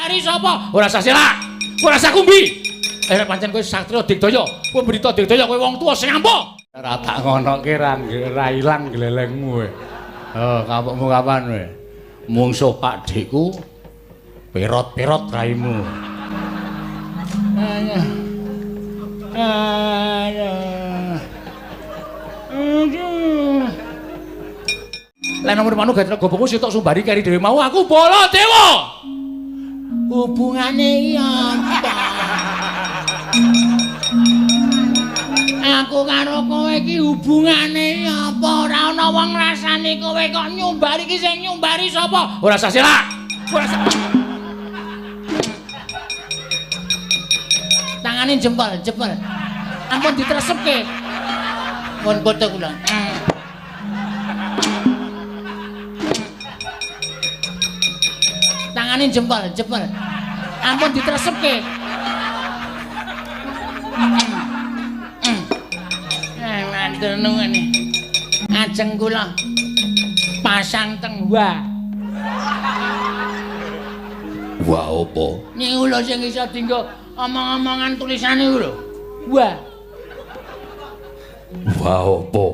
nyumbari sapa? Ora sah selak. Ora sah kumbi. Eh pancen kowe satriya digdaya, kowe mbrita digdaya kowe wong tuwa sing ampuh. Ora tak ngonoke ra ilang glelengmu kowe. Oh, kapokmu kapan kowe? Mungsuh Pakdheku perot-perot raimu. Aduh. Aduh. Lah nomor manu gatra gobongku sitok sumbari keri dhewe mau aku Baladewa. Hubungane iki apa? Aku karo kowe iki hubungane apa? Ora ana wong ngrasani kowe kok nyumbari iki sing nyumbari sapa? Ora sah selak. Ora sah. Tangane jempol, jempol. Ampun ditresepke. Pun foto kula. Tangane jempol, jempol. Ampun ditresepke. Matur nuwun. Ajeng kula pasang teng wa. Wa apa? Niku lho sing iso dienggo omong-omongan tulisane iku lho. Wa. Wa apa?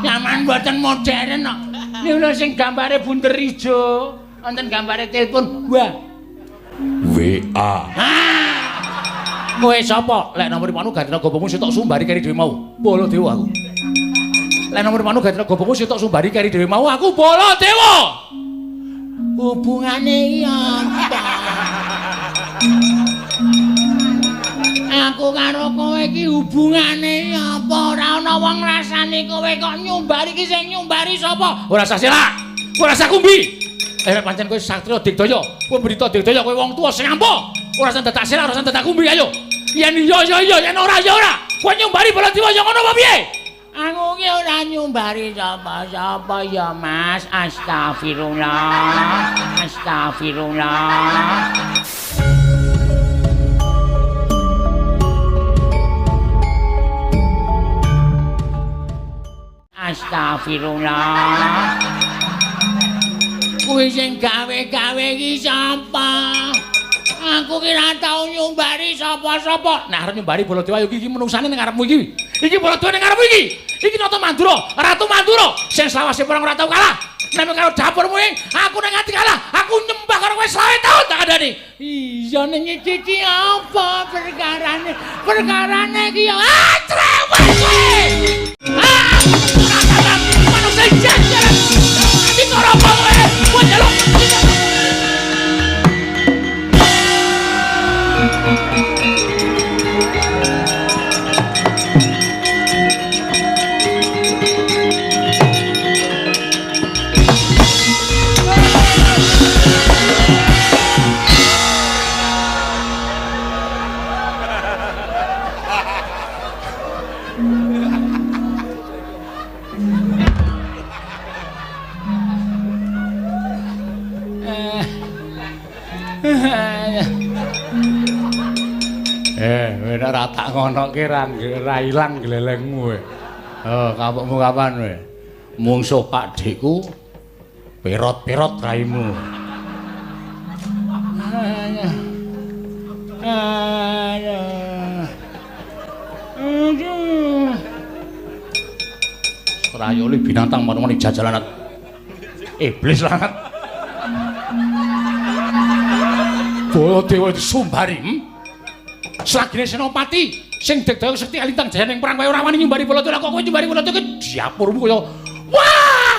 Nyaman mboten modern kok. Niku lho sing gambare bunder ijo, wonten gambare telepon wa. WA. Kowe sapa? Lek nomor manu gatra gobongmu sitok sumbari keri dhewe mau. Baladewa aku. Lek nomor manu gatra gobongmu sitok sumbari keri dhewe mau aku Baladewa. Hubungane iki apa? Aku karo kowe iki hubungane apa? Ora ana wong ngrasani kowe kok nyumbari iki sing nyumbari sapa? Ora sah selak. Ora sah kumbi. Eh pancen kowe satriya digdaya, kowe mbrita digdaya kowe wong tuwa sing ampuh. Ora usah dadak selak, ora usah dadak kumbi ayo. Yen iya ya iya, yen ora ya ora. Kowe nyumbari Baladewa ya ngono apa piye? Aku ki ora nyumbari sapa-sapa ya, Mas. Astagfirullah. Astagfirullah. Astagfirullah. Kuwi sing gawe-gawe iki sapa? Aku ki ora tau nyumbari sapa-sapa. Nah, arep nyumbari Baladewa iki iki menungsane ning ngarepmu iki. Iki Baladewa ning ngarepmu iki. Iki Nata Mandura, Ratu Mandura sing selawase perang ora tau kalah. Nek karo dapurmu ing, aku nek nganti kalah, aku nyembah karo kowe selawe taun tak kandhani. Iya ning iki iki apa perkarane? Perkarane iki ya ah cerewet kowe. Ah, manungsa jajaran. Ati karo apa kowe? Kowe njaluk. Eh, nek ora tak ngonoke ra ilang glelengmu kowe. Oh, kapokmu kapan kowe? Mungsuh Pakdheku perot-perot raimu. Aduh. Trayoli binatang manungane jajalan iblis langat. Baladewa disumbari. Selagine Senopati sing digdaya sekti alintang jaya ning perang kowe ora wani nyumbari Baladewa kok kowe nyumbari Baladewa ki dapurmu kaya wah.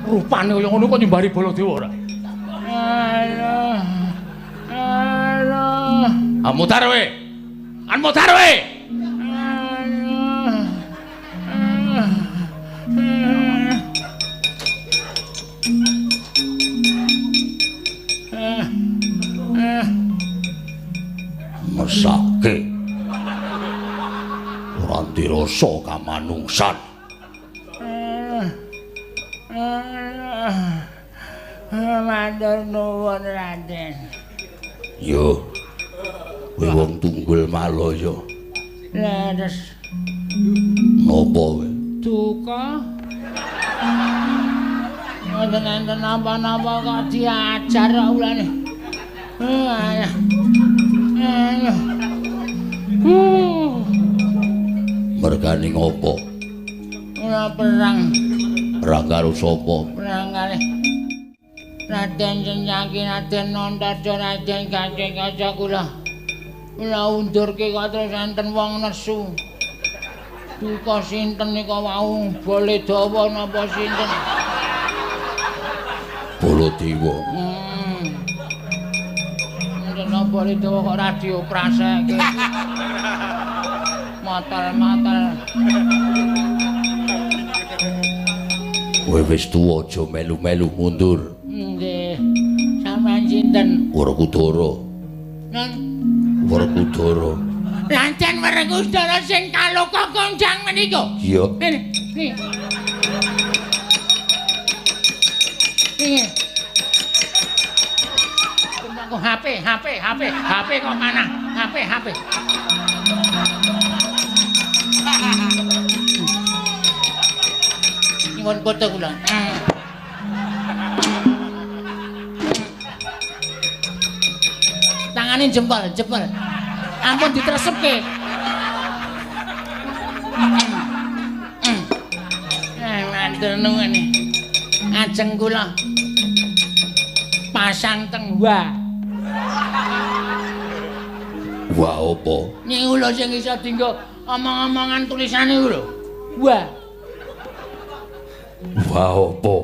Rupane kaya ngono kok nyumbari Baladewa ora. Alah. Alah. Amutar kowe. Amutar kowe. Mesake ora dirasa kamanungsan. Matur nuwun Raden. Yo, kowe wong tunggul Malaya. Leres. Napa kowe? Duka. Mboten enten napa-napa kok diajar kok ulane. Mergane ngopo? Ora perang. Perang karo sapa? Perang kalih Raden Senyaki, Raden Antaja, Raden Gatotkaca kula. Kula undurke kok terus enten wong nesu. Duka sinten nika wau Baladewa napa sinten? Baladewa. Enten Baladewa kok ora diopraseke. Matal-matal. Kowe wis tuwa aja melu-melu mundur. Nggih. Sampeyan sinten? Werkudara. Nang Werkudara. Lancen Werkudara sing kaloka konjang menika. Iya. Niki. Niki. Kok HP, HP, HP, HP kok mana? HP, HP. Nyuwun foto kula. Tangane jempol, jempol. Ampun ditresepke. Matur nuwun. Ajeng kula pasang teng wa. Wa apa? Niku lho sing iso dienggo omong-omongan tulisane iku lho. Wa. Wa apa?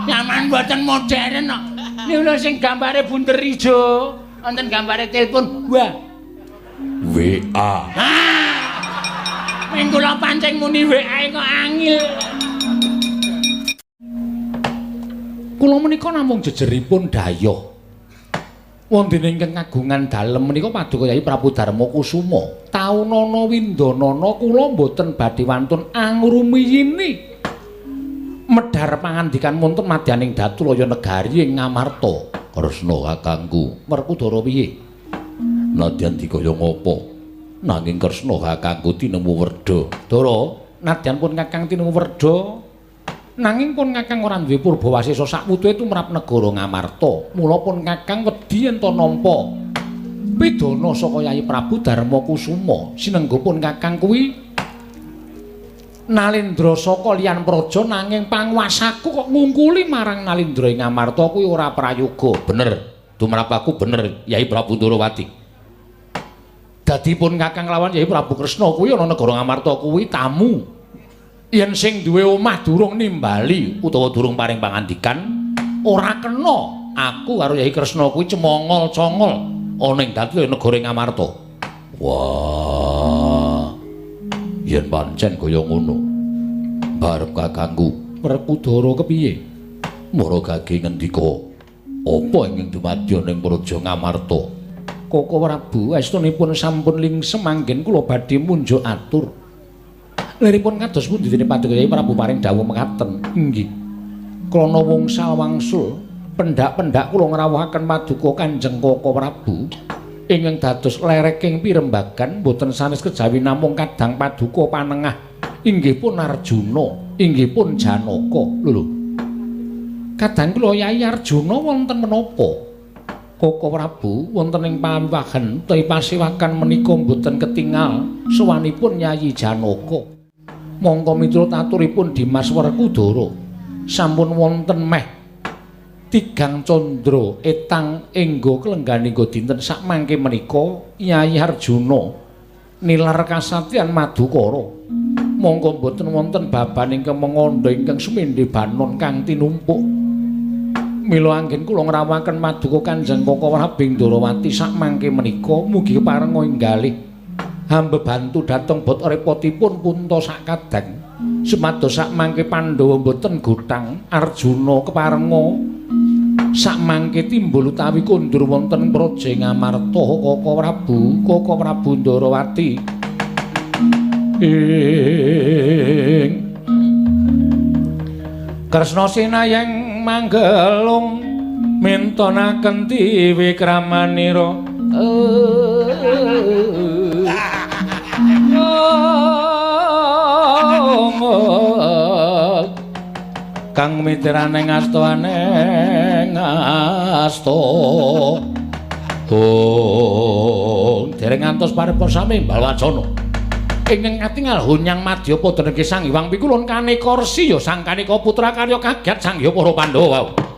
Nyaman mboten modern kok. Niku lho sing gambare bunder ijo, wonten gambare telepon wa. WA. Ah. Ming kula pancing muni WA kok angil. Kula menika namung jejeripun dayoh. Wonten ingkang kagungan dalem menika Paduka Yai Prabu Darma Kusuma. Taunana windanana kula mboten badhe wantun angrumiyini medhar pangandikan wonten madyaning Datulaya negari ing Ngamarta. Kresna kakangku, Werkudara piye? Nadyan dikaya ngapa? Nanging Kresna kakangku tinemu werda. Dara, nadyan pun kakang tinemu werda, nanging pun kakang ora duwe purbawasesa sakwutuhe tumrap negara Ngamarta. Mula pun kakang wedi yen ta nampa pidana saka Yai Prabu Darma Kusuma. Sinengga pun kakang kuwi Nalendra saka liyan praja, nanging panguwasaku kok ngungkuli marang Nalendra ing Ngamarta kuwi ora prayoga. Bener, tumrap aku bener Yai Prabu Ndorowati. Dadi pun kakang lawan Yai Prabu Kresna kuwi ana negara Ngamarta kuwi tamu. Yen sing duwe omah durung nimbali utawa durung paring pangandikan, ora kena aku karo Yai Kresna kuwi cemongol-congol ana ing dadi negara Ngamarta. Wah. Yen pancen kaya ngono, barep kakangku Werkudara kepiye? Mara gage ngendika, apa ingkang dumadya ning praja Ngamarta? Koko Prabu, estunipun sampun lingsem anggen kula badhe munjuk atur. Liripun kados pundi dene Paduka Yai Prabu paring dawuh mekaten? Inggih. Krana wangsa wangsul pendak-pendak kula ngrawuhaken paduka Kanjeng Koko Prabu ingkang dados lereking pirembagan boten sanes kejawi namung kadang paduka panengah inggih pun Arjuna, inggih pun Janaka. Lho lho. Kadang kula Yai Arjuna wonten menapa? Koko Prabu wonten ing pawiwahan utawi pasewakan menika boten ketingal sowanipun Yayi Janaka. Mongko miturut aturipun Dimas Werkudara sampun wonten meh tigang candra etang enggo klengganingga dinten sakmangke menika Yayi Arjuna nilar kasatyan Madukara. Mongko boten wonten baban ingkang mengandha ingkang sumendhe banon kang tinumpuk. Mila anggen kula ngrawuhaken paduka Kanjeng Koko Prabu Ndorowati sakmangke menika mugi keparenga inggalih hamba bantu dhateng bot repotipun punta sakadang sumados sakmangke Pandhawa boten gothang Arjuna keparenga sakmangke timbul utawi kondur wonten praja Ngamarta. Koko Prabu, Koko Prabu Ndorowati ing Kresna sinayeng manggelung mintonaken tiwikramanira. Kang mitirane ngastoane ngasto. Oh, dereng ngantos paripurna sami Balwacana. Ingkang katingal hunyang madya padha niki Sang Hyang Pikulun kaneka resi ya sang kaneka putra karya kaget sang hyang para Pandhawa.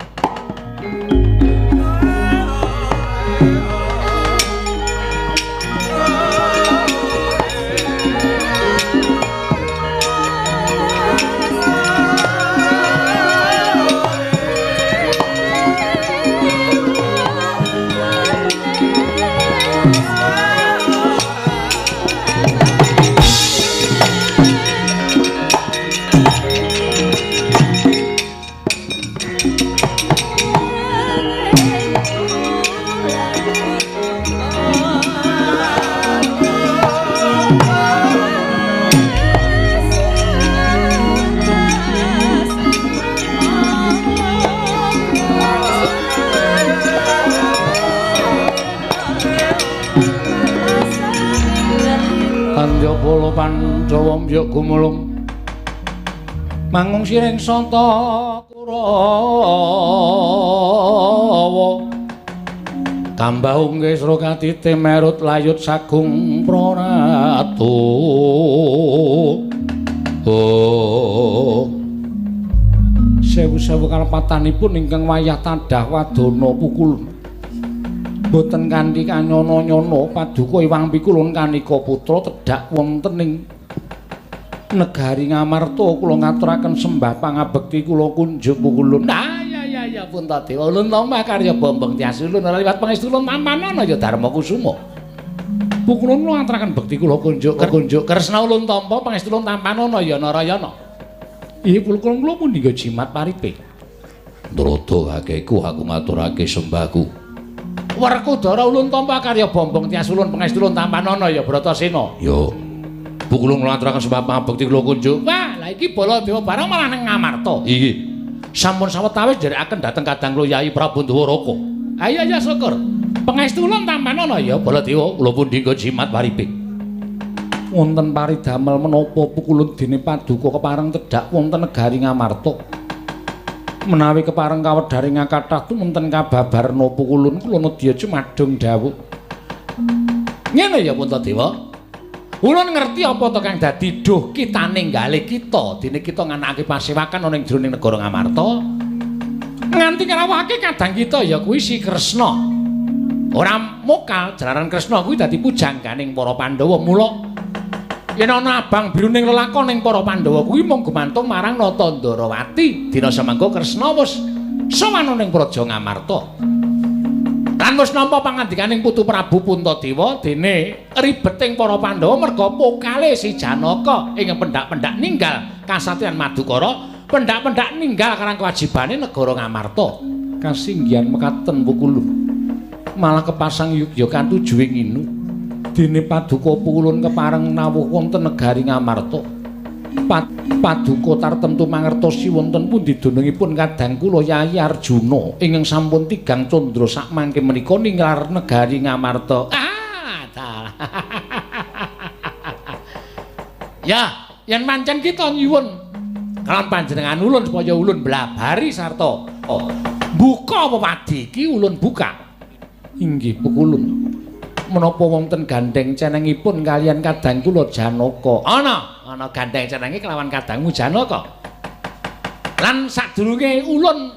Bala Pandhawa mbyuk gumulung mangung siring santa Kurawa tambah unggih srokatite merut layut sagung praratu. Oh, sewu-sewu kalepatanipun ingkang wayah tadah wadana pukul boten kanthi kanyono-nyono paduka Iwang Pikulun kanika putra tedhak wonten ing negari Ngamarta kula ngaturaken sembah pangabekti kula kunjuk pukulun. Ah ya ya ya Puntadewa ulun tampa karya Bombong Tias ulun ora liwat pangestu ulun tampanana ya Darma Kusuma. Pukulun kula ngaturaken bekti kula kunjuk kunjuk Kresna ulun tampa pangestu ulun tampanana ya Narayana. Ih pukulun kula pundi jimat paripe. Ndrodo kakeku aku ngaturake sembahku. Werkudara ulun tampa karya Bombong Tias ulun pangestu ulun tampanana ya Bratasena. Yo. Pukulun kula aturaken sembah pangabekti kula kunjuk. Wah, lah iki Baladewa barang malah nang Ngamarta. Iki. Sampun sawetawis nderekaken dhateng kadang kula Yayi Prabu Ndwaraka. Ayo ya syukur. Pangestu ulun tampanana ya Baladewa, kula pundi nggo jimat paripe. Wonten paridamel menapa pukulun dene paduka kepareng tedhak wonten negari Ngamarta. Menawi kepareng kawedharing kathah tumunten kababarna pukulun kula nedya jumadung dawuh. Ngene ya Puntadewa. Ulun ngerti apa to kang dadi duh kitane nggale kita dene kita nganakake pasewakan ana ing jroning negara Ngamarta. Nganti ngrawuhake kadang kita ya kuwi si Kresna. Ora mokal jalaran Kresna kuwi dadi pujangganing para Pandhawa. Mula yen ana abang biru ning lelakon ning para Pandhawa kuwi mung gumantung marang Nata Ndorowati. Dina samangka Kresna wis sowan ning Praja Ngamarta. Lan wis nampa pangandikaning Putu Prabu Puntadewa dene ribeting para Pandhawa merga pokale si Janaka ing pendak-pendak ninggal kasatriyan Madukara, pendak-pendak ninggal karang kewajibane negara Ngamarta. Kasinggihan mekaten pukulun. Malah kepasang yugya katujuing inu. Dene paduka pukulun kepareng nawuh wonten negari Ngamarta. Paduka tartemtu mangertosi wonten pundi dunungipun kadang kula Yayi Arjuna ingkang sampun tigang candra sakmangke menika ninglar negari Ngamarta. Ah, dalah. Ya, yen pancen kita nyuwun kalawan panjenengan ulun supaya ulun blabari sarta buka wewadi iki ulun buka. Inggih pukulun. Menapa wonten gandeng cenengipun kalian kadang kula Janaka? Ana, ana gandeng cenenge kelawan kadangmu Janaka. Lan sadurunge ulun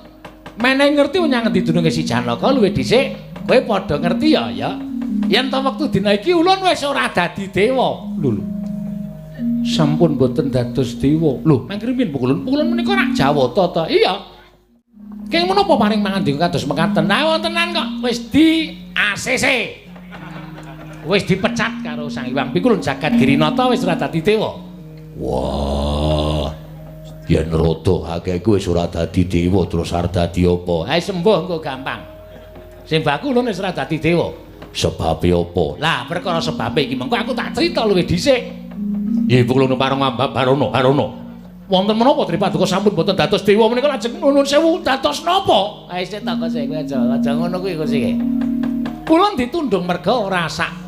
menehi ngerti menyang ngendi dununge si Janaka luwih dhisik kowe padha ngerti ya ya. Yen ta wektu dina iki ulun wis ora dadi dewa. Lho lho. Sampun boten dados dewa. Lho, mangkrimin pukulun. Pukulun menika rak Jawata ta? Iya. Keng menapa paring mangandika kados mekaten? Lah wontenan kok wis di ACC. Wis dipecat karo Sang Hyang Pikulun Jagat Girinata wis ora dadi dewa. Wah. Yen rada akehku wis ora dadi dewa terus arep dadi apa? Ae sembuh engko gampang. Sing baku ulun wis ora dadi dewa. Sebabe apa? Lah perkara sebabe iki mengko aku tak crita luwih dhisik. Nggih pukulun pareng Barono, Barono. Wonten menapa Tripaduka sampun boten dados dewa menika lajeng nuwun sewu dados napa? Ae sik ta kok kowe aja ngono kuwi kok sik. Ulun ditundung merga ora sak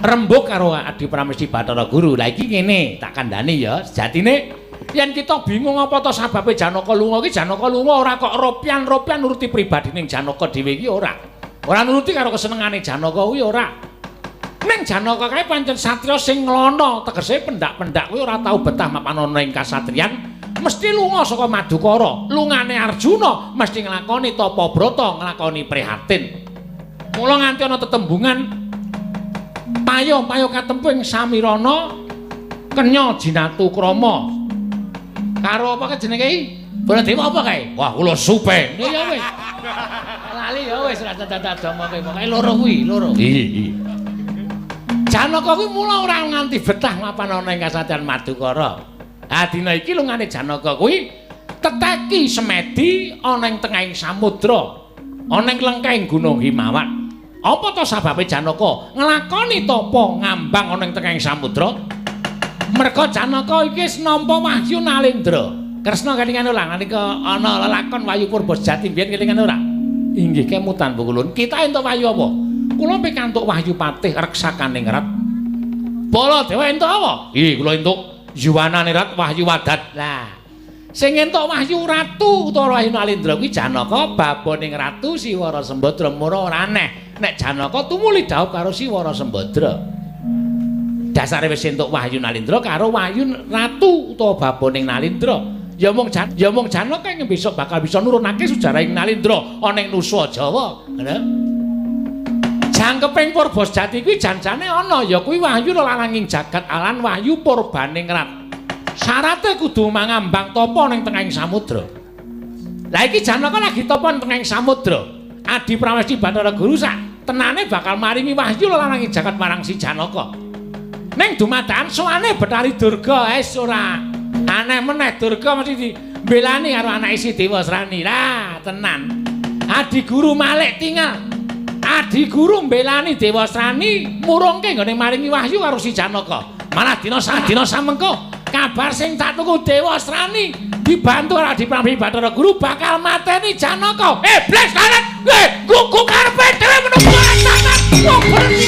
rembug karo Adi Pramesti Bathara Guru. Lah iki ngene, tak kandhani ya, sejatine Yen kita bingung apa to sababe Janaka lunga iki, Janaka lunga ora kok ropyan-ropyan nuruti pribadining Janaka dhewe iki ora. Ora nuruti karo kesenengane Janaka kuwi ora. Ning Janaka kae pancen satriya sing nglono, tegese pendak-pendak kuwi ora tau betah mapan ana ing kasatriyan, mesti lunga saka Madukara. Lungane Arjuna mesti nglakoni tapa brata, nglakoni prihatin. Mula nganti ana tetembungan payo-payo katempu ing Samirana kenya jinatu krama. Karo apa ke jenenge iki? Baladewa apa kae? Wah, kula supe. Ya wis. Lali ya wis ora dadak omonge. Pokoke loro kuwi, loro. Iya. Janaka kuwi mula ora nganti betah mapan ana ing kasatriyan Madukara. Ha dina iki lungane Janaka kuwi teteki semedi ana ing tengahing samudra, ana ing lengkeng Gunung Himawan. Apa to sababe Janaka nglakoni tapa ngambang ana ing tengahing samudra? Merga Janaka iki wis nampa wahyu Nalendra. Kresna kelingan ora nalika ana lelakon Wahyu Purba Sejati mbiyen kelingan ora? Inggih kemutan Pukulun. Kita entuk wahyu apa? Kula pikantuk wahyu patih reksakaning rat. Baladewa entuk apa? Nggih, kula entuk yuwanane rat wahyu wadat. Lah, sing entuk wahyu ratu utawa wahyu Nalendra kuwi Janaka baboning Ratu Siwara Sembadra. Mula ora aneh nek Janaka tumuli dhaup karo Siwara Sembadra. Dasare wis entuk wahyu Nalendra karo wahyu ratu utawa baboning Nalendra. Ya mung Janaka ing besok bakal bisa nurunake sejarahing Nalendra ana ing Nusa Jawa. Ngono. Jangkeping Purba Sejati kuwi janjane ana ya kuwi wahyu lelaranging jagat alan wahyu purbaning rat. Syarate kudu mangambang tapa ning tengahing samudra. Lah iki Janaka lagi tapa ning tengahing samudra. Adi Prawesti Bathara Guru sak tenane bakal maringi wahyu lelaranging jagat marang si Janaka. Ning dumadakan sowane Bathari Durga wis ora aneh meneh Durga mesti dibelani karo anake si Dewasrani. Lah tenan. Adi Guru malik tingal. Adi Guru mbelani Dewasrani murungke nggone maringi wahyu karo si Janaka. Malah dina sadina samengko kabar sing tak tuku Dewasrani dibantu karo Adi Prambi Bathara Guru bakal mateni Janaka. Iblis karet. Gugu karepe dhewe menungso tangan. Wong berhenti.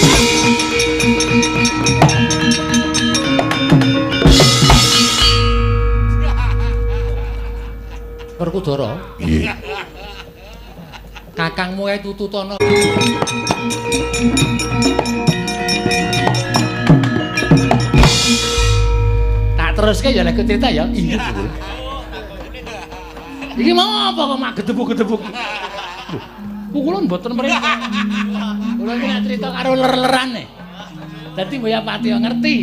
Werkudara. Nggih. Kakangmu kae tututana. Tak teruske ya lek cerita ya. Iya. Iki mau apa kok mak gedebuk-gedebuk. Kula mboten mrene. Kula iki nek cerita karo ler-lerane. Dadi mbok ya pati ngerti.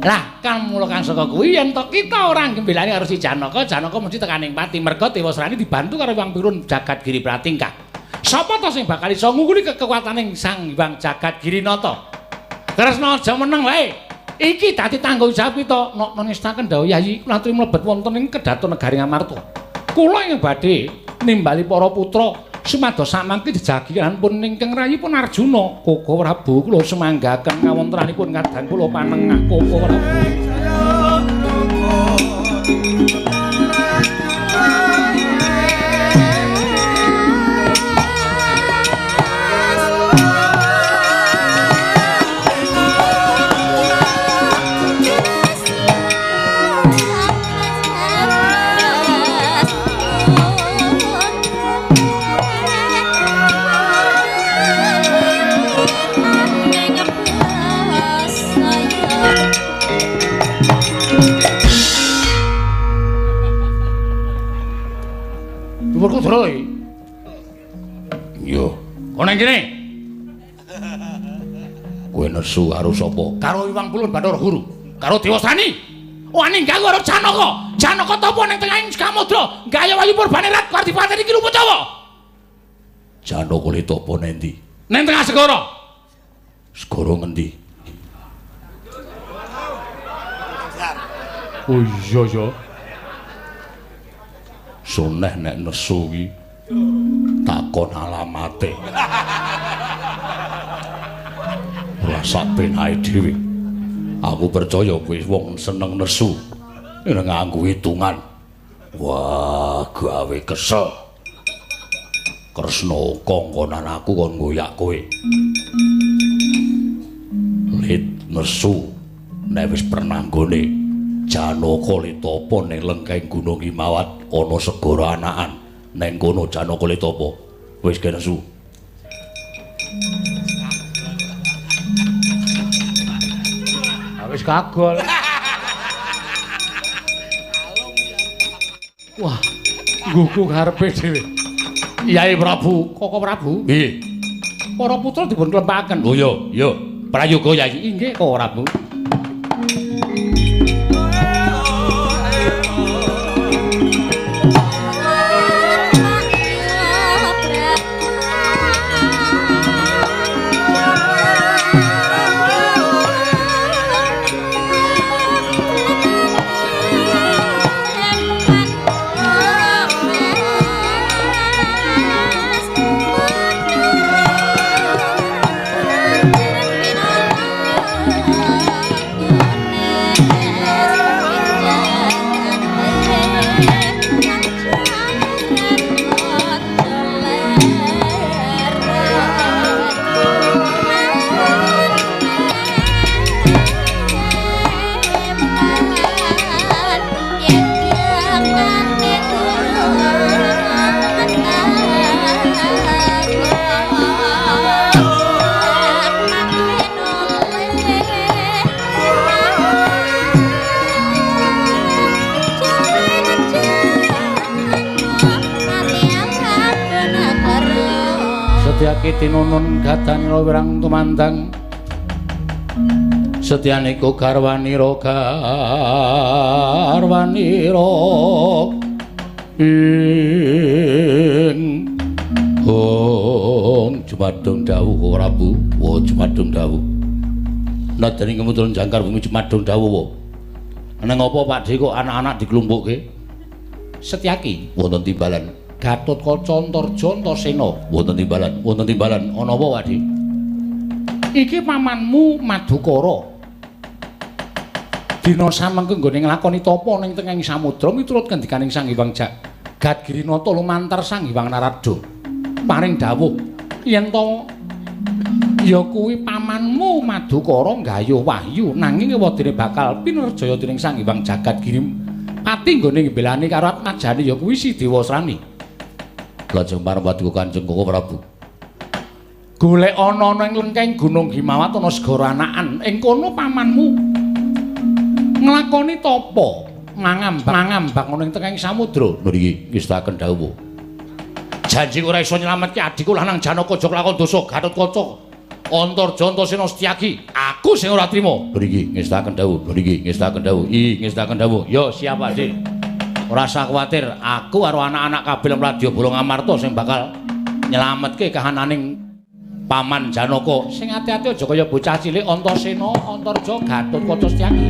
Lah, kang mula kang saka kuwi yen to kita ora nggembelani karo si Janaka, Janaka mesti tekaning pati merga Dewasrani dibantu karo Hyang Pirun Jagat Giri Pratingkah. Sapa to sing bakal iso ngungkuli kekuataning Sang Hyang Jagat Girinata? Kresna aja meneng wae. Iki dadi tanggung jawab kita. Nok nestaken dawuh Yayi kula aturi mlebet wonten ing kedaton negari Ngamarta. Kula ingkang badhe nimbali para putra sumados samangke jejagiranipun ingkang rayipun Arjuna. Koko Prabu kula sumanggaken kawontenanipun kadang kula panengah Koko Prabu. Werkudara iki. Iya. Kono nang kene. Kowe nesu karo sapa? Karo Iwang Pulun Bathara Guru, karo Dewasrani. Wani ganggu karo Janaka. Janaka tapa ning tengahing samudra, gaya wayu purbane rat karo dipateni iki lumut apa? Janaka le tapa nendi? Ning tengah segara. Segara ngendi? Oh iya ya. Suneh nek nesu ki takon alamate. Ora sak penake dhewe. Aku percaya kowe wong seneng nesu. Nek nganggo hitungan. Wah, gawe kesel. Kresna kongkonan aku kon ngoyak kowe. Lit nesu nek wis pernah nggone Janaka Letapa ning lengkeng Gunung Himawat ana segara anakan. Neng kono Janaka Letapa. Wis kenesu. Wis kagol. Wah, nggugu karepe dhewe. Yai Prabu, Koko Prabu. Nggih. Para putra dipun klempaken. Oh iya, iya. Prayoga Yai. Inggih, Koko Prabu. Setyaki tinunun gadanira wirang tumandang Setyaniku garwanira garwanira ing hong jumadung dawuh Prabu wa jumadung dawuh nadyan ing kemuduran jangkar bumi jumadung dawuh nang apa Pakdhe kok anak-anak diklumpukke Setyaki wonten timbalan Gatotkaca Antarja Antasena wonten timbalan ana apa Pakdhe? Iki pamanmu Madukara dina samengke nggone nglakoni tapa ning tengahing samudra miturut ngendikaning Sang Hyang Jagat Girinata lumantar Sang Hyang Narada paring dawuh yen to ya kuwi pamanmu Madukara nggayuh wahyu nanging ewadene bakal pinerjaya dening Sang Hyang Jagat Giri pati nggone ngbelani karo atmajane ya kuwi si Dewasrani. Lajeng marang Kanjeng Koko Prabu. Golek ana ning lengkeng Gunung Himawat ana segara anakan. Ing kono pamanmu nglakoni tapa mangambang ana ing tengahing samudra. Lho iki ngestaken dawuh. Janji ora iso nyelametke adikku lanang Janaka aja kelakon dosa Gatotkaca Antarja Antasena Setyaki. Aku sing ora trima. Lho iki ngestaken dawuh. Lho iki ngestaken dawuh. I ngestaken dawuh. Yo siap Pakdhe. Ora usah kuwatir, aku karo anak-anak kabeh Mladya Bolong Amarta sing bakal nyelametke kahananing paman Janaka. Sing ati-ati aja kaya bocah cilik Antasena, Antarja, Gatotkaca Setyaki.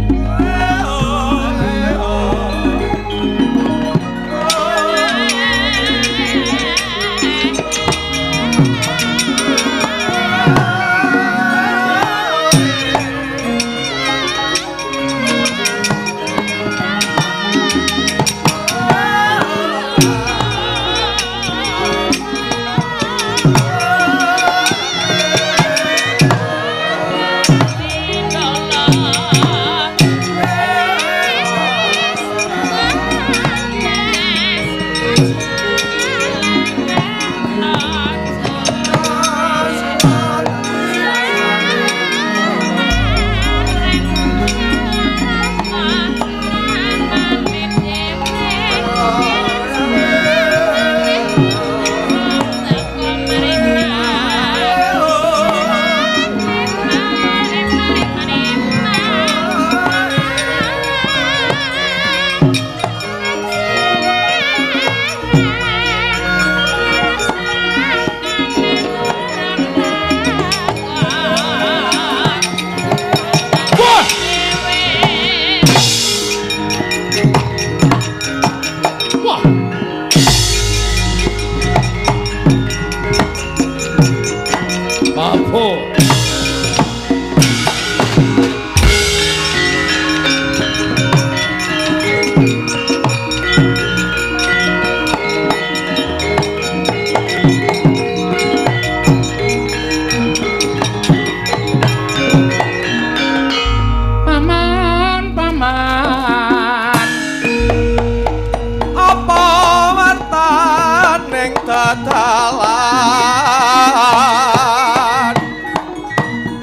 dalan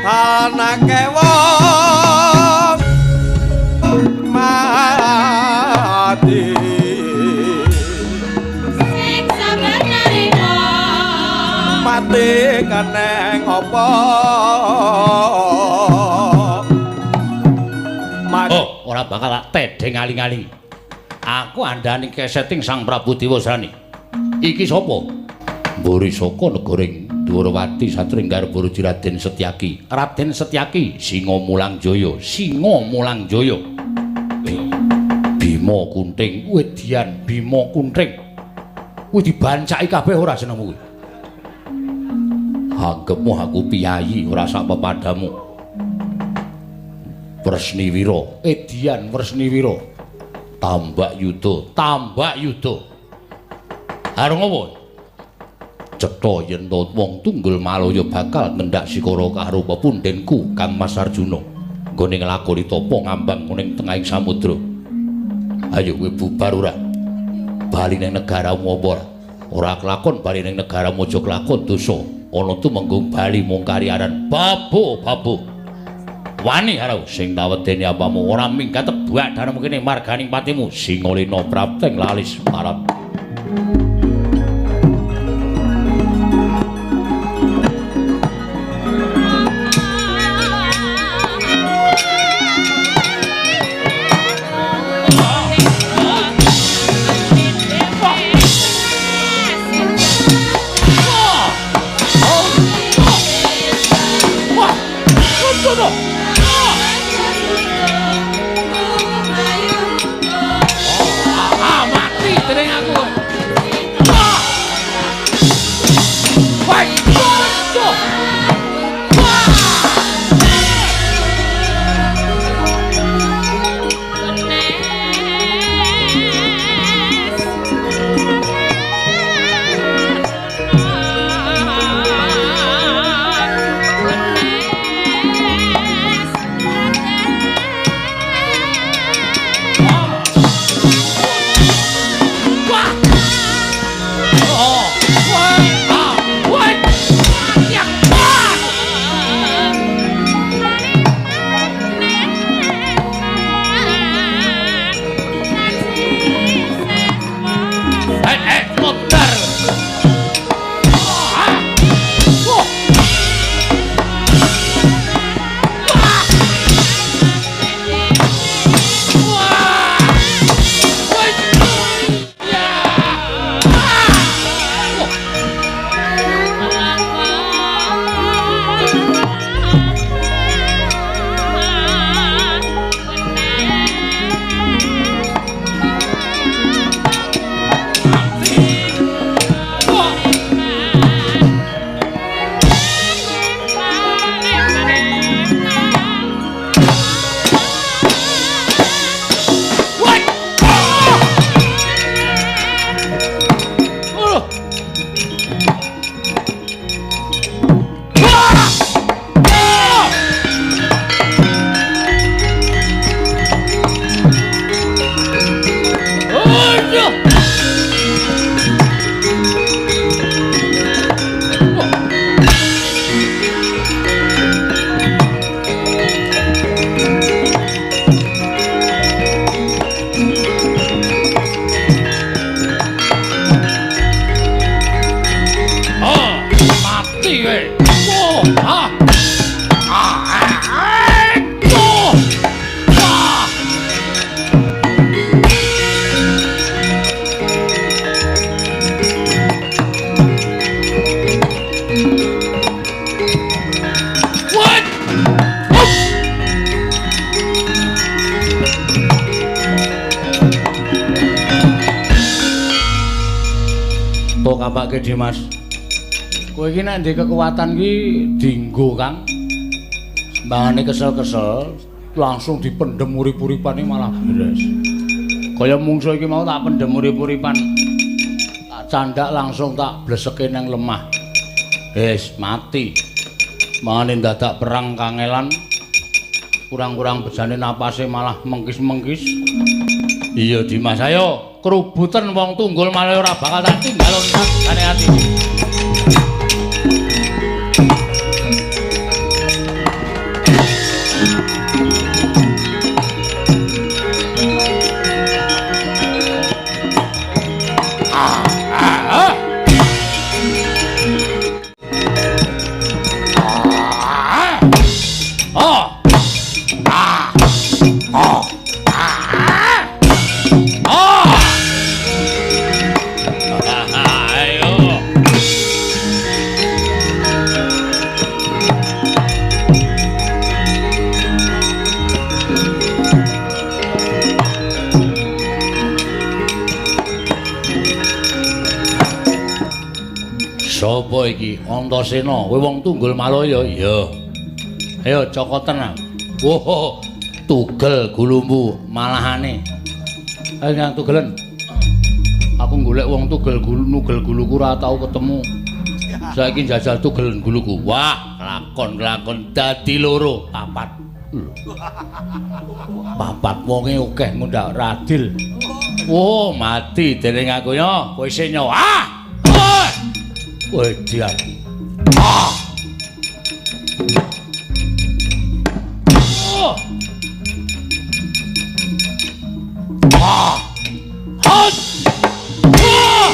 anake wong mati sing sabar narima mati keneng apa. Oh, ora bakal tak tedheng aling-aling. Aku andhani keseting Sang Prabu Dewasrani. Iki sapa? Mburi saka negaring Dwarawati satringgar Burji Raden Setyaki. Raden Setyaki, Singa Mulang Jaya, Singa Mulang Jaya. Bima Kunting, wedian Bima Kunting. Kuwi dibancaki kabeh ora jenengmu kuwi. Anggepmu aku piyayi ora sak pepadamu. Wresniwira, edian Wresniwira. Tambak Yuda, Tambak Yuda. Arep ngopo? Cetha yen to wong tunggul Malaya bakal ngendak sikara karo pepundhenku Kang Mas Arjuna. Nggone nglakoni tapa ngambang ning tengahing samudra. Ayo kowe bubar ora? Bali ning negaramu apa ora? Ora kelakon bali ning negaramu aja kelakon dosa. Ana tumenggung bali mung kariaran. Babo, babo. Wani karo sing tawedeni apamu ora minggat tebak daremu kene marganing patimu Singalena prapteng lalis marap. Mati dening aku. Kapake Dimas. Kowe iki nek ndek kekuatan ki dinggo, Kang. Sembangane kesel-kesel langsung dipendhem urip-uripane malah beres. Kaya mungsuh iki mau tak pendhem urip-uripan. Tak candak langsung tak bleseke nang lemah. Wis mati. Mangane dadak perang kangelan. Kurang-kurang bejane napase malah mengkis-mengkis. Iya Dimas, ayo. Krubuten wong Tunggul Malaya ora bakal tak tinggal sak ati. Sapa iki? Antasena, kowe wong Tunggul Malaya? Iya. Ayo cokoten. Wah, tugel gulumu malahane. Ayo nang tugelen. Aku golek wong tugel gulu nugel guluku ora tau ketemu. Saiki njajal tugel guluku. Wah, lakon-lakon dadi loro, papat. Papat wonge akeh ngundhak radil. Wah, mati dening aku yo. Kowe isih nyawa. Ah! Wedian. Ah. Oh. Ah. Hot. Ah.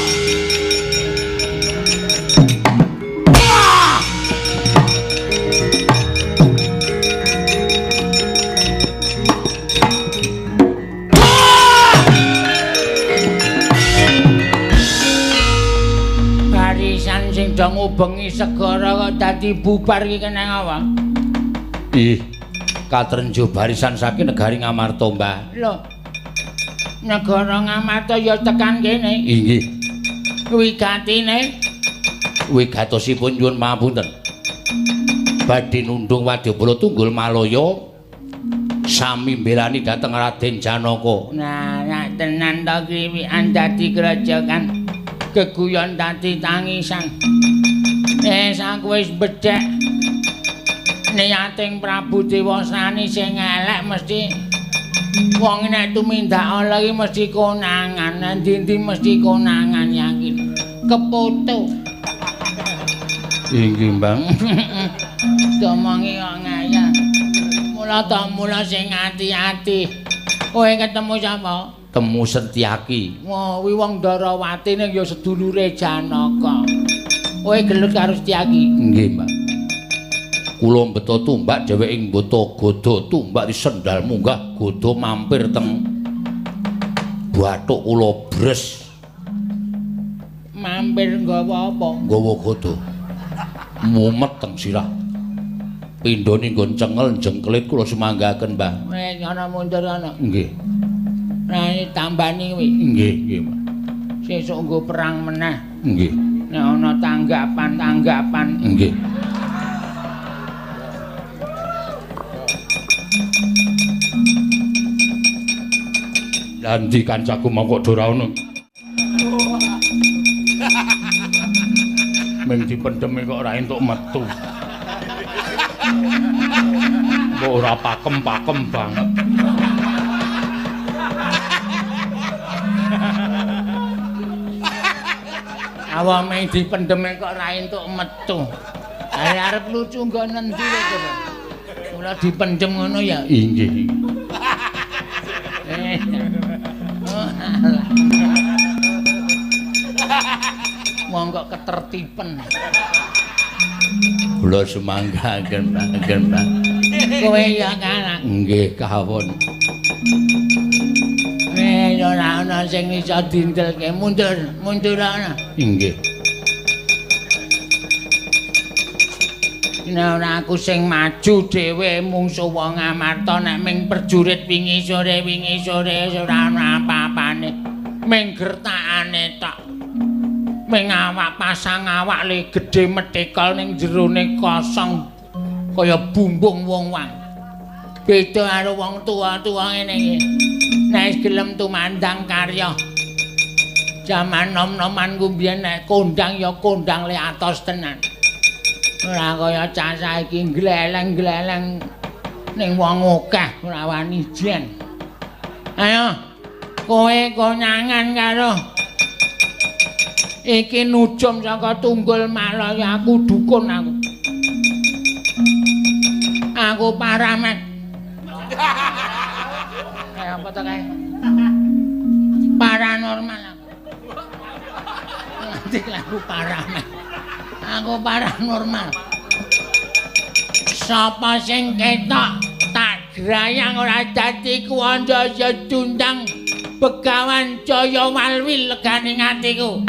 Ah. Barisan sing do ngubengi segara kok dadi bubar iki keneng apa? Ih, katrenjo barisan saking negari Ngamarta, Mbah. Lho. Negara Ngamarta ya tekan kene. Inggih. Wigatine? Wigatosipun nyuwun pangapunten. Badhe nundung wadyabala Tunggul Malaya sami mbelani dhateng Raden Janaka. Nah, nek tenan to kriwikan dadi grojogan. Geguyon dadi tangisan. Wis aku wis bedhek. Niating Prabu Dewasani sing elek mesti wong nek tumindak ala iki mesti konangan, endi-endi mesti konangan yakin. Kepoto. Inggih, Bang. Domongi kok ngayal. Mula ta mula sing ati-ati. Kowe ketemu sapa? Temu Setyaki. Wah, kuwi wong Ndarawati ning ya sedulure Janaka. Kowe gelut karo Setyaki? Nggih, Mbak. Kula mbeta tumbak dheweke mbeta gada tumbak disendal munggah gada mampir teng bathuk kula bres. Mampir nggawa apa? Nggawa gada. Mumet teng sirah. Pindhone nggon cengel jengkelit kula sumanggaken, Mbah. Wis ana mundur ana. Nggih. Nah, tambani kuwi. Nggih, nggih, Pak. Sesuk nggo perang meneh. Nggih. Nek ana tanggapan-tanggapan. Nggih. Lah ndi kancaku mau kok ora ono. Ming dipendheme kok ora entuk metu. Kok ora pakem-pakem banget. Awame dipendheme kok ora entuk metu. Arep lucu nggo nendi kok. Mula dipendhem ngono ya. Inggih. Wong kok ketertiben. Kula sumanggaken, Pak. Kowe ya kalah. Nggih, kawon. Ora ana sing iso dindelke. Mundur, mundur ana. Inggih. Nek ora aku sing maju dhewe mungsuh wong Amarta nek ming perjurit wingi sore ora ana apa-apane. Ming gertakane tok. Ming awak pasang awak le gedhe methekol ning jerone kosong kaya bumbung wong wang. Beda karo wong tuwa-tuwa ngene iki. Nek gelem tumandang karya. Jaman nom-noman ku mbiyen nek kondang ya kondang le atos tenan. Ora kaya cah saiki gleleng-gleleng ning wong akeh ora wani jen. Ayo. Kowe konangan karo iki nujum saka Tunggul Malaya, aku dukun aku. Aku paramet. Kayak apa to kae? Paranormal aku. Nanti aku paramet. Aku paranormal. Sapa sing ketok tak grayang ora dadi kuwanda ya dundang Begawan Jaya Walwi legane atiku.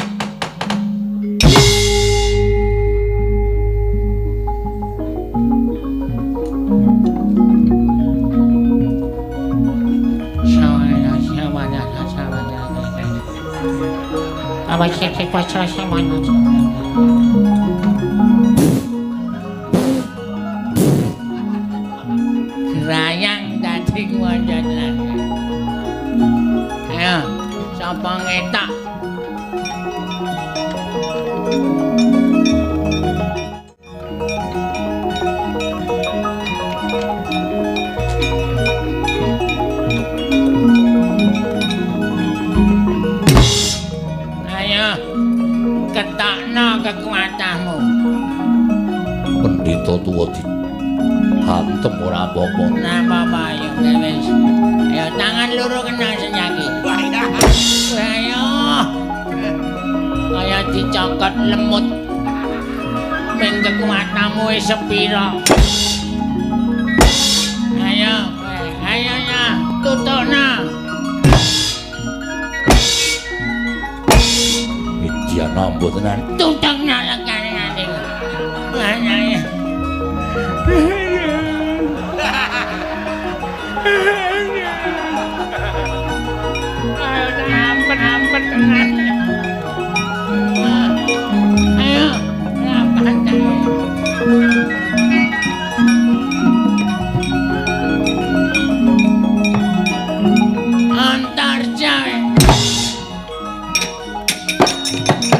Grayang dadi kuwanda tenan. Ayo, sapa ngetok? Ayo, ketokno kekuatanmu. Pendhita tuwa di hantem ora apa-apa. Ora apa-apa, ayo wis. Ayo tangan loro kena senyaki. Ayo. Kaya dicokot lemut. Men kekuatanmu wis sepira. Ayo, ayo ya, tutukna. Widya nambo tenan. Tutukna lekane atiku. Ayo. Ampet tenan. Ayo, rapat. Antarja.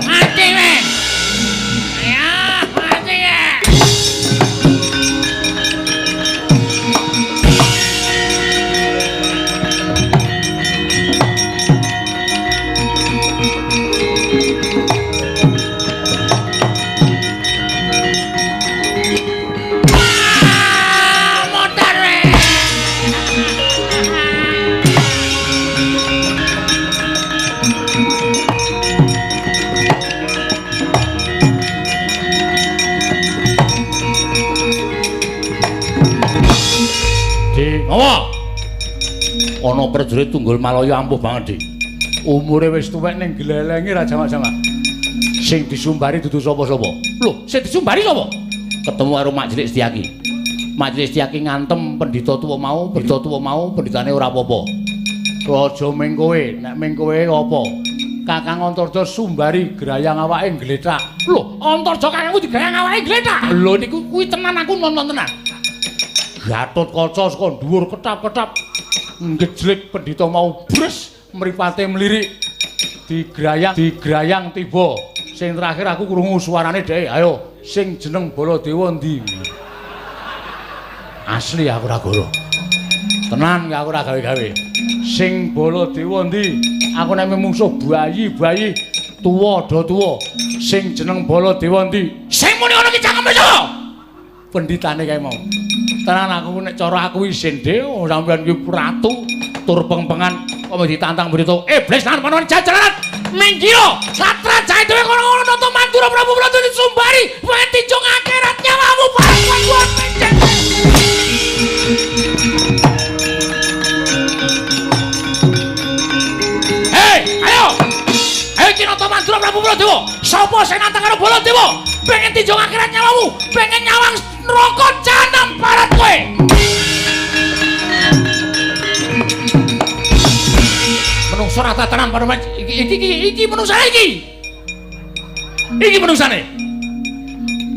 Mati we. Ayo, mati we. Ngowo. Ana prajurit Tunggul Malaya ampuh banget, Dik. Umure wis tuwek ning glelenge ra jamak-jamak. Sing disumbari dudu sapa-sapa. Lho, sing disumbari sapa? Ketemu karo Mak Cilik Setyaki. Mak Cilik Setyaki ngantem pendhita tuwa mau, pendhitane ora apa-apa. Aja ming kowe, nek ming kowe apa? Kakang Antarja sumbari grayang awake nglethak. Lho, Antarja kakangku digrayang awake nglethak. Lho niku kuwi tenan aku nonton tenan. Gatotkaca saka dhuwur ketap-ketap ngejlik pendhita mau bres mripate mlirik digrayang tiba. Sing terakhir aku krungu suarane dhek, ayo sing jeneng Baladewa endi? Asli aku ora goro. Tenan aku ora gawe-gawe. Sing Baladewa endi? Aku nek mungsuh bayi-bayi tuwa do tuwa. Sing jeneng Baladewa endi? Sing muni ngono ki cangkeme sapa? Pendhitane kae mau. Tenan aku nek cara aku isin dhewe sampeyan ki ratu tur pengpengan kok ditantang berita iblis lan panon jajaran minggiro satra jae dhewe kono-kono nata Mandura Prabu Prabu disumbari mati jong akhirat nyawamu parang mencet. Hei, ayo. Ayo ki nata Mandura Prabu Prabu. Sapa sing nantang karo Baladewa? Pengen tinjong akhirat nyawamu, pengen nyawang neraka jahanam barat kowe. Menungso rata tenan panuman iki iki menungsane iki. Iki menungsane.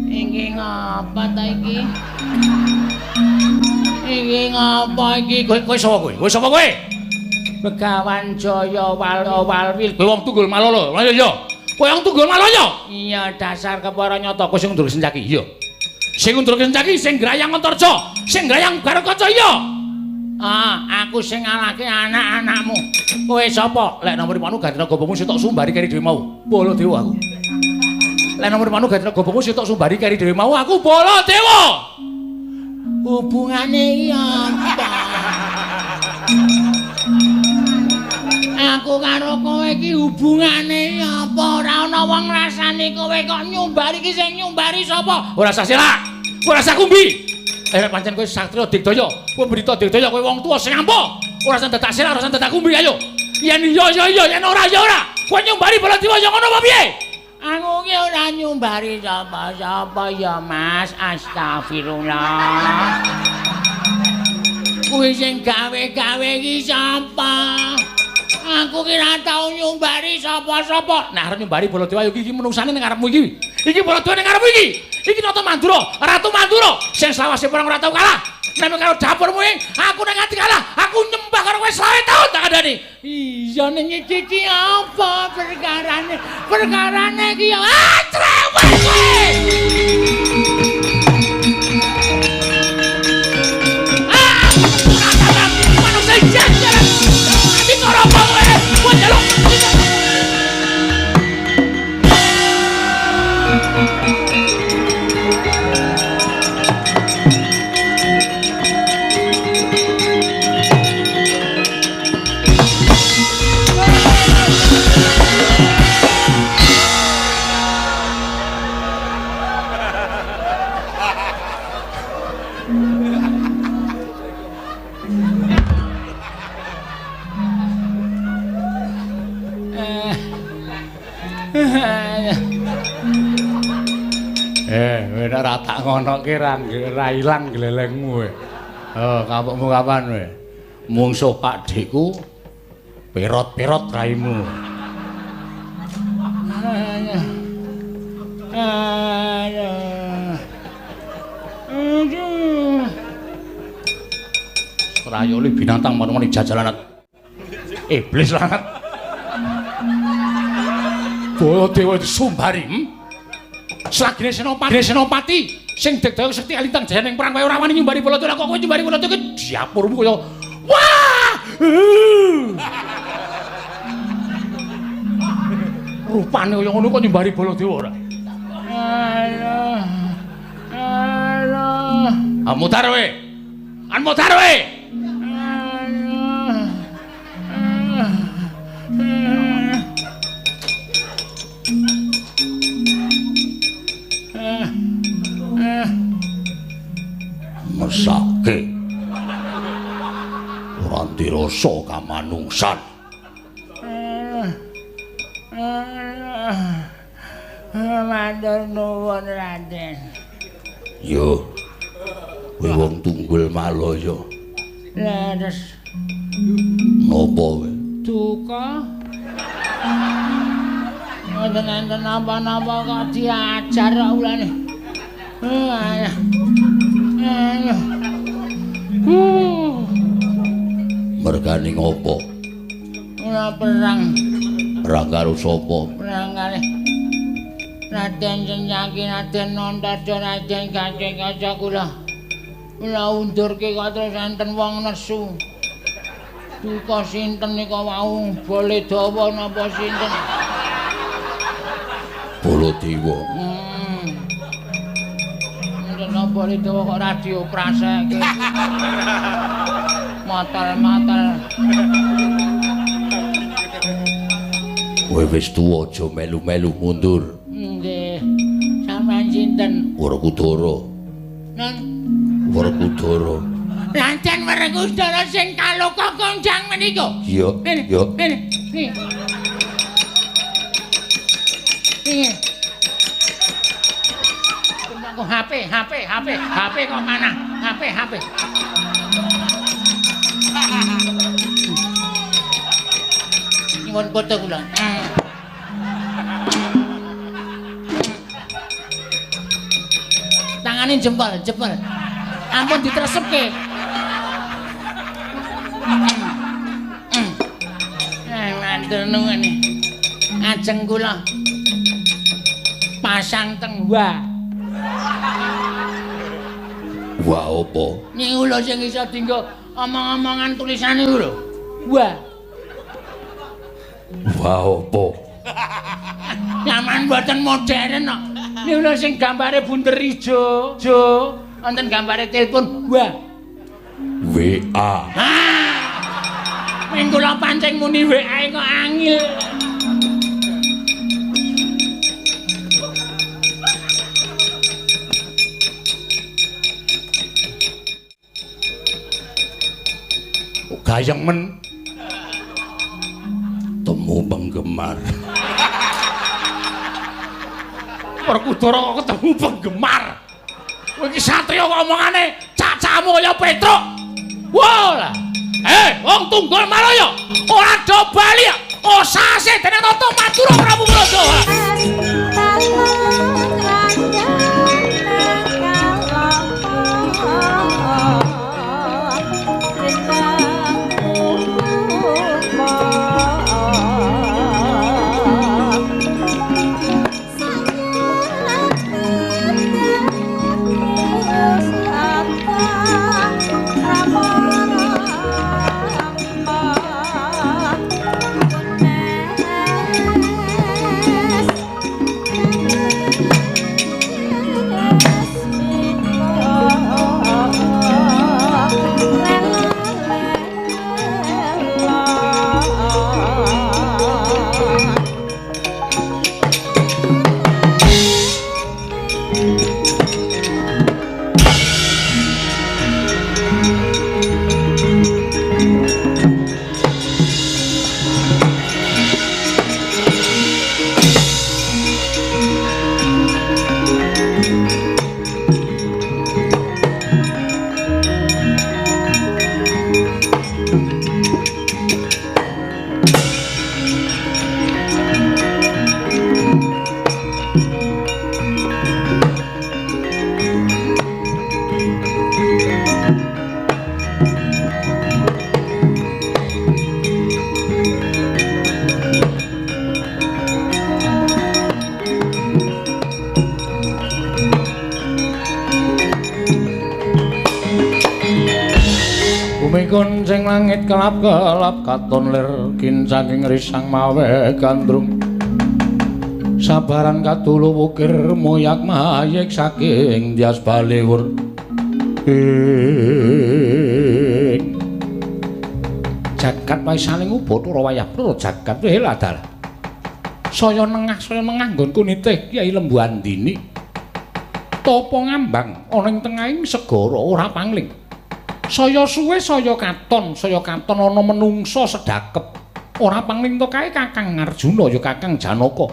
Iki ngapa ta iki? Iki ngapa iki? Kowe sapa kowe? Kowe sapa kowe? Begawan Jaya Walwil. Kowe wong Tunggul Malala. Lha iya. Kowe wong Tunggul Malaya? Iya, dasar kepara nyata. Kowe sing ngundurke Sencaki? Iya. Sing ngundurke Sencaki sing grayang Antarja, sing grayang Garukaca iya. Ah, aku sing ngalahke anak-anakmu. Kowe sapa? Lek nomor 5 ganti gobomu sitok sumbari keri dhewe mau. Baladewa aku. Lek nomor 5 ganti gobomu sitok sumbari keri dhewe mau, aku Baladewa. Hubungane iki apa? Aku karo kowe iki hubungane apa? Ora ana wong ngrasani kowe kok nyumbari iki sing nyumbari sapa? Ora usah selak. Ora usah kumbi. Nek pancen kowe satriya digdaya, kowe mbrita digdaya, kowe wong tuwa sing ampuh. Ora usah dadak selak, ora usah dadak kumbi, ayo. Yen iya ya iya, yen ora ya ora. Kowe nyumbari Baladewa ya ngono apa piye? Aku ki ora nyumbari sapa-sapa ya, Mas. Astagfirullah. Kuwi sing gawe-gawe iki sapa? Aku ki ora tau nyumbari sapa-sapa. Nah, arep nyumbari Baladewa iki menungsane ning ngarepmu iki. Iki Baladewa ning ngarepmu iki. Iki Nata Mandura, Ratu Mandura sing selawase perang ora tau kalah. Nek karo dapurmu ing, aku nek nganti kalah, aku nyembah karo kowe 20 taun tak kandhani. Iya ning iki iki apa perkarane? Perkarane iki ya ah cerewet kowe. Ah, manungsa jajaran. Ati karo apa kowe? Kowe njaluk. Kowe nek ora tak ngonoke ra ilang glelengmu kowe. Oh, kapokmu kapan kowe? Mungsuh Pakdheku perot-perot raimu. Aduh. Trayoli binatang manungane jajalan. Iblis lanat. Baladewa disumbari, Selagine Senopati sing degdaya sekti alintang jaya ning perang kowe ora wani nyumbari Baladewa, kok kowe nyumbari Baladewa ki diapurmu kaya wah. Rupane kaya ngono kok nyumbari Baladewa ora? Alah. Alah. Ah mutar kowe. An mutar kowe. Alah. Mesake ora ndirasa kamanungsan. Matur nuwun Raden. Yo, kowe wong tunggul Malaya. Leres. Napa kowe? Duka. Mboten enten napa-napa kok diajar kok ulane. Mergane ngopo? Ora perang. Perang karo sapa? Perang kalih Raden Senyaki, Raden Nandada, Raden Gatotkaca kula. Kula undurke kok terus enten wong nesu. Duka sinten nika wau? Baladewa napa sinten? Baladewa. Napa Baladewa kok ora diopraseke? Matal-matal. Kowe wis tuwa aja melu-melu mundur. Nggih. Sampeyan sinten? Werkudara. Nang Werkudara. Raden Werkudara sing kaloka konjang menika. Iya, iya. Niki. Aku HP, HP, HP, HP kok mana? HP, HP. Nyuwun foto kula. Tangane jempol, jempol. Ampun ditresepke. Matur nuwun. Ajeng kula pasang teng wa. Wah apa? Niku lho sing iso dienggo Omong-omongan tulisane iku lho. Wah. Wah apa? Nyaman mboten modern kok. Niku lho sing gambare bunder ijo, jo, wonten gambare telepon. Wah. WA. Ah. Ming kula pancing muni WA kok angil. Gayeng men temu penggemar. Werkudara kok ketemu penggemar. Kowe iki satriya kok omongane cacamu kaya Petruk. Wah lah. Wong Tunggul Malaya ora do bali ya. Osase dening Nata Madura Prabu Praja. Kuncing langit kelap-kelap katon lir kincanging risang mawe gandrung sabaran katulu wukir moyak mayek saking Dyas Baliwur ing jagat waisaning ubathara wayah prara jagat weladalah saya nengah nggonku nitih Kyai Lembu Andini tapa ngambang ana ing tengahing segara ora pangling. Saya suwe saya katon ana menungsa sedakep. Ora pangling to kae Kakang Arjuna ya Kakang Janaka.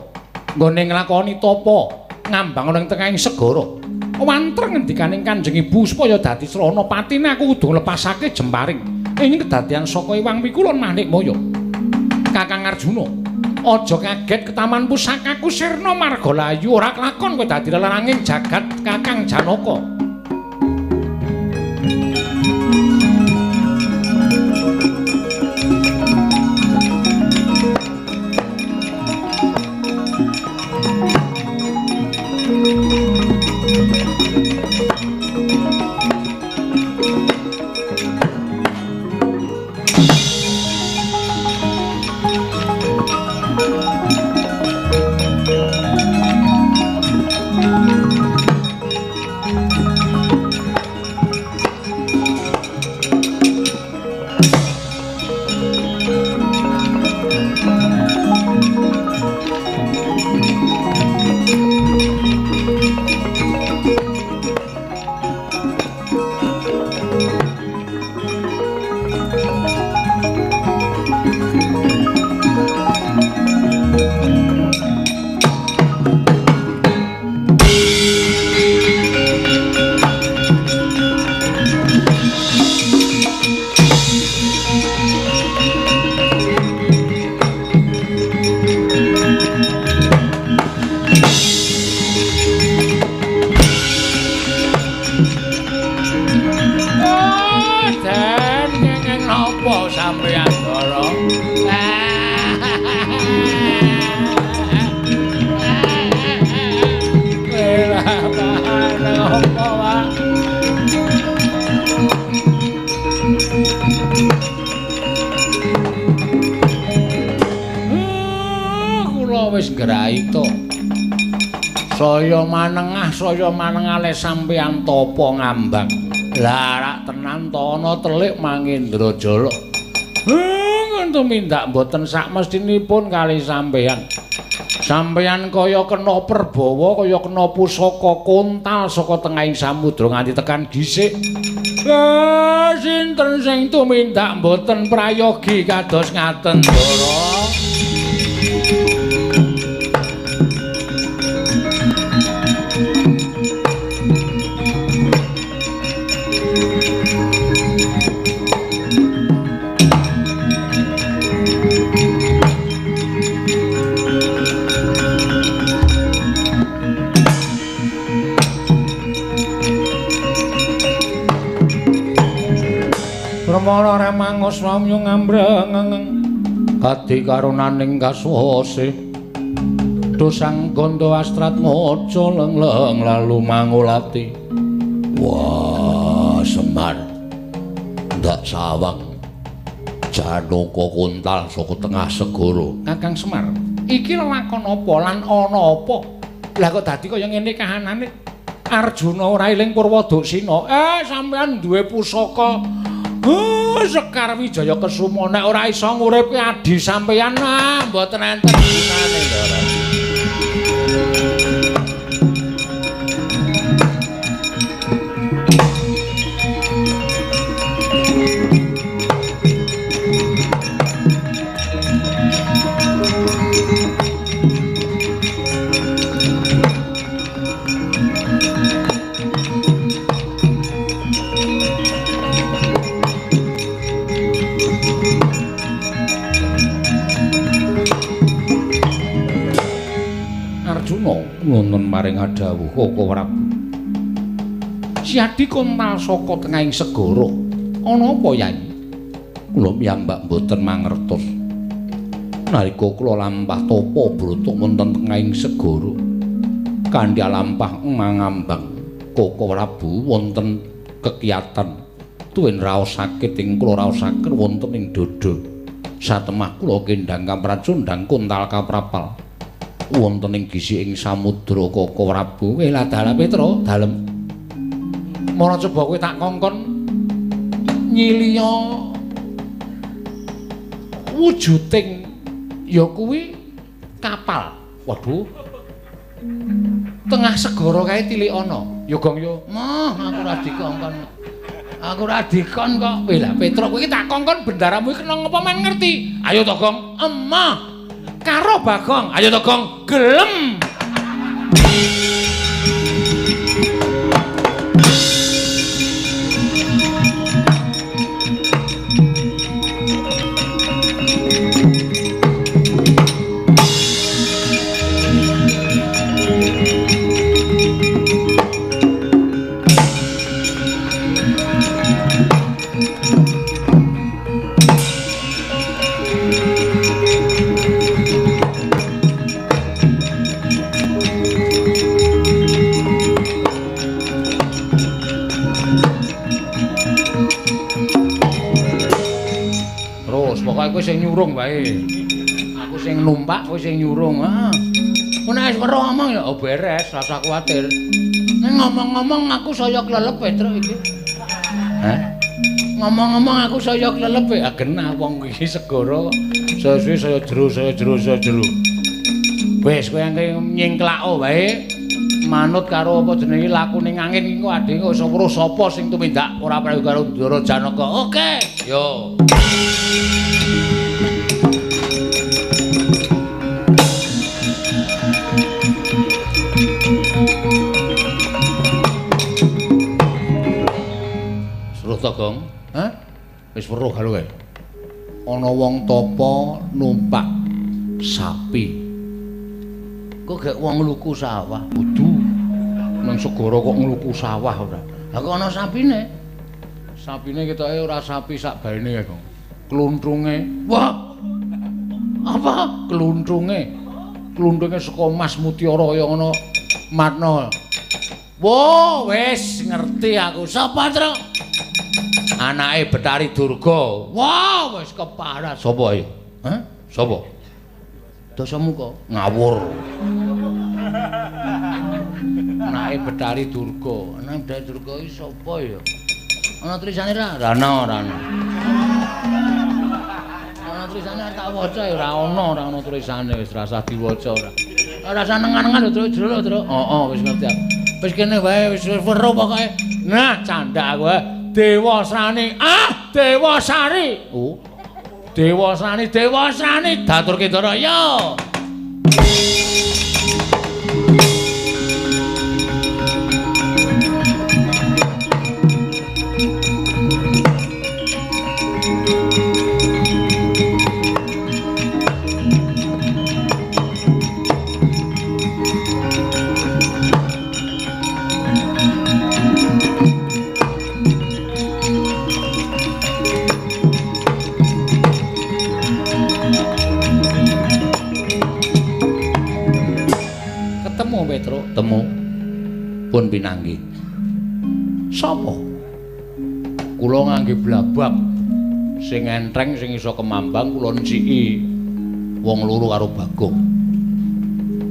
Nggone nglakoni tapa ngambang ana ing tengahing segara. Wanter ngendikaning Kanjeng Ibu supaya dadi srana patine aku kudu nglepasake jemparing. Ing kedadian saka Iwang Wikulon Manikmaya. Kakang Arjuna, aja kaget ketaman pusakaku sirna marga layu ora kelakon kowe dadi leleranging jagat Kakang Janaka. Jaita. Saya manengah le sampeyan tapa ngambang. Lah rak tenan to ana telik Mangendra Jala. Tumindak mboten sak mestinipun kali sampeyan. Sampeyan kaya kena perbawa, kaya kena pusaka kontal saka tengahing samudra nganti tekan gisik. Sinten sing tumindak mboten prayogi kados ngaten, Ndara? Permana remangos wamyu ngambreng kadi karunaning kasuwase dosang gondo astrat maca lengleng lalu mangulati. Wah, Semar ndak sawang Janaka kontal saka tengah segara. Kakang Semar, iki lelakon apa lan ana apa? Lah kok dadi kaya ngene kahanane? Arjuna ora eling Purwoduksina. Sampeyan duwe pusaka Sekar Wijaya Kesuma nek ora iso nguripke adhi sampeyan mboten enten gunane, Ndara. Nuwun maring adhawuh Koko Prabu. Siadi kontal saka tengahing segara. Ana apa, Yai? Kula piyambak mboten mangertos. Nalika kula lampah tapa brata wonten tengahing segara, kanthi lampah mangambang Koko Prabu wonten kekiyatan tuwin raos sakit ing kula raosaken wonten ing dada. Satemah kula kendhang kamracundhang kontal kaprapal wonten ing gisiking samudra Koko Prabu. Lah dalah Petra, dalem. Mara coba kowe tak kongkon nyiliya wujuding ya kuwi kapal. Waduh. Tengah segara kae tilik ana. Ya Gong ya. Mah, aku ora dikongkon. Aku ora dikon kok. Lah Petra kowe iki tak kongkon bendaramu iki kena ngapa men ngerti. Ayo to Gong. Emah. Karo Bagong, ayo to Gong, gelem. Kowe sing nyurung wae. Aku sing numpak, kowe sing nyurung. Heeh. Ku nek wis weruh omong ya beres, rasa kuwatir. Nek ngomong-ngomong aku saya klelep Petruk iki. Hah? Ngomong-ngomong aku saya klelep. Ah genah wong iki segara saya suwe saya jero, saya jero, saya jero. Wis kowe engke nyingklako wae. Manut karo apa jenenge lakune angin iki kok adhe kok iso weruh sapa sing tumindak ora prayoga karo Ndara Janaka. Oke, yo. Weruh to, Gong? Hah? Wis weruh karo kowe. Ana wong tapa numpak sapi. Kok gek wong ngluku sawah? Kudu. Nang segara kok ngluku sawah ora? Lah kok ana sapine? Sapine ketoke ora sapi sak baene ya, Gong. Kluntrunge. Wah. Apa? Kluntrunge. Kluntrunge saka Mas Mutiara kaya ngono Matno. Wo, wis ngerti aku. Sapa, Truk? Anake Betari Durga. Wah, wis keparat. Sapa ayo? Hah? Sapa? Dasamuka. Ngawur. Anake Bathari Durga. Anake Bathari Durga iki sapa ya? Ana tulisane ra? Ora ana, ora ana. Ana tulisane tak waca ya ora ana, ora ana tulisane wis rasah diwaca ora. Ora usah nengan-nengan lho, Truk, jero lho, Truk. Heeh, wis ngerti aku. Wis kene wae wis weruh pokoke. Nah, candak aku. Dewasrani. Ah, Dewasari. Oh. Dewasrani, Dewasrani daturke Ndara. Ya. Ketemu Petruk, temu pun pinanggih. Sapa? Kula ngangge blabak sing enteng sing iso kemambang kula nciki wong loro karo Bagong.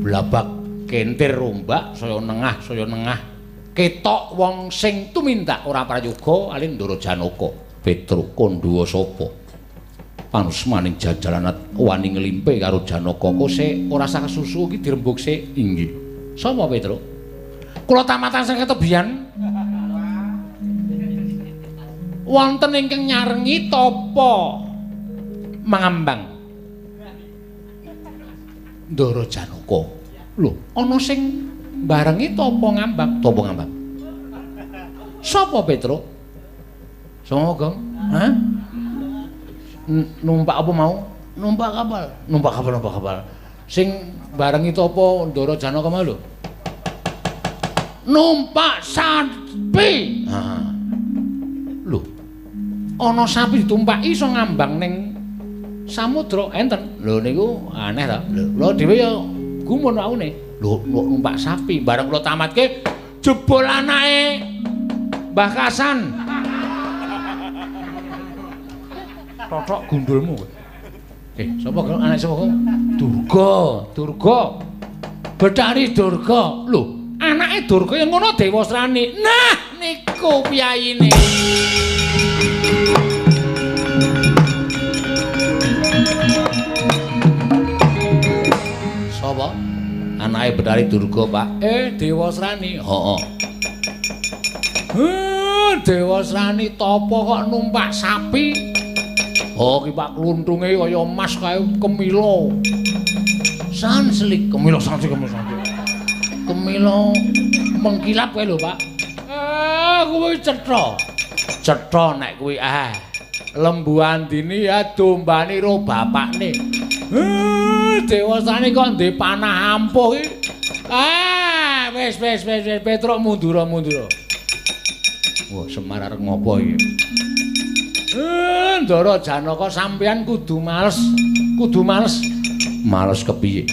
Blabak kentir rombak saya nengah saya nengah. Ketok wong sing tumindak ora prayoga alih Ndara Janaka. Petruk kandha sapa? Panusmaning jajalanat wani nglimpe karo Janaka kose ora sah kesusu iki dirembug sik. Inggih. Sapa Petruk? Kula tamatan sing ketebian. Wonten ingkang nyarengi tapa mangambang Ndara Janaka. Lho, ana sing barengi tapa ngambang, tapa ngambang. Sapa Petruk? Sapa, Gong? Hah? Numpak apa mau? Numpak kapal. Numpak kapal, numpak kapal. Sing barengi tapa Ndara Janaka mau lho. Numpak sapi. Ha. Lho. Ana sapi ditumpaki iso ngambang ning samudra enten. Lho niku aneh ta. Lho, kula dhewe ya gumun waune. Lho, kok numpak sapi bareng kula tamatke jebul anake Mbah Kasan. Totok gundulmu kowe. Sapa kok anak sapa kok? Durga, Durga. Bathari Durga. Lho, anake Durga yang ngono Dewasrani. Nah, niku piyayine. Sapa? Anake Bathari Durga, Pak. Dewasrani. Heeh. Dewasrani tapa kok numpak sapi? Oh, ki Pak kluntunge kaya emas kae kemila. Sanslik, kemila sanslik, kemila sanslik. Kemila mengkilap kae lho, Pak. Kuwi cetha. Cetha nek kuwi ah. Lembu Andini ya dombane ro bapakne. Dewasane kok ndek panah ampuh iki. Ah, wis wis wis wis Petruk mundura mundura. Wah, Semar arep ngopo iki? Ndara Janaka sampeyan kudu males, kudu males. Males kepiye?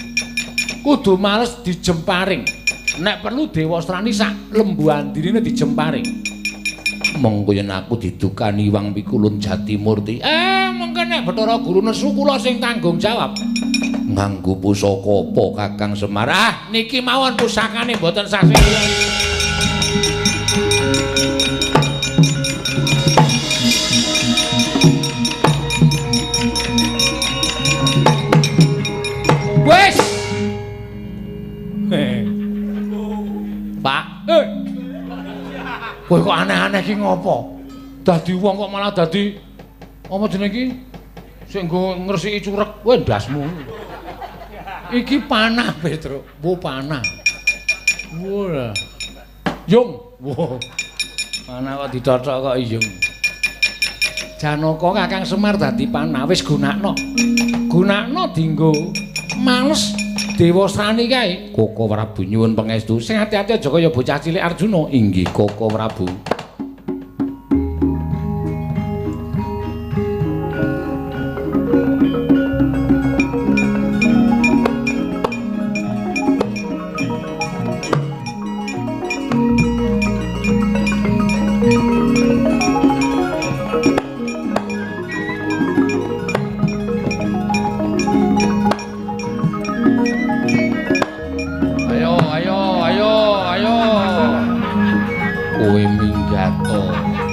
Kudu males dijemparing. Nek perlu Dewasrani sak Lembu Andinine dijemparing. Mengko yen aku didukani Wang Pikulun Jatimurti. Mengko nek Bathara Guru nesu kula sing tanggung jawab. Nganggo pusaka apa Kakang Semar? Ah, niki mawon pusakane mboten sah sing. Wes. Pak, kowe kok aneh-aneh iki ngopo? Dadi wong kok malah dadi apa jenenge iki? Sing nggo ngresiki curek kowe ndasmu. Iki panah, Petruk. Wo panah. Wah. Yung. Wo. Panah kok ditothok kok yung. Janaka Kakang Semar dadi panah wis gunakno. Gunakno dienggo males Dewasrani kae. Koko Prabu nyuwun pangestu. Sing ati-ati aja kaya bocah cilik Arjuna. Inggih Koko Prabu. Kowe minggato.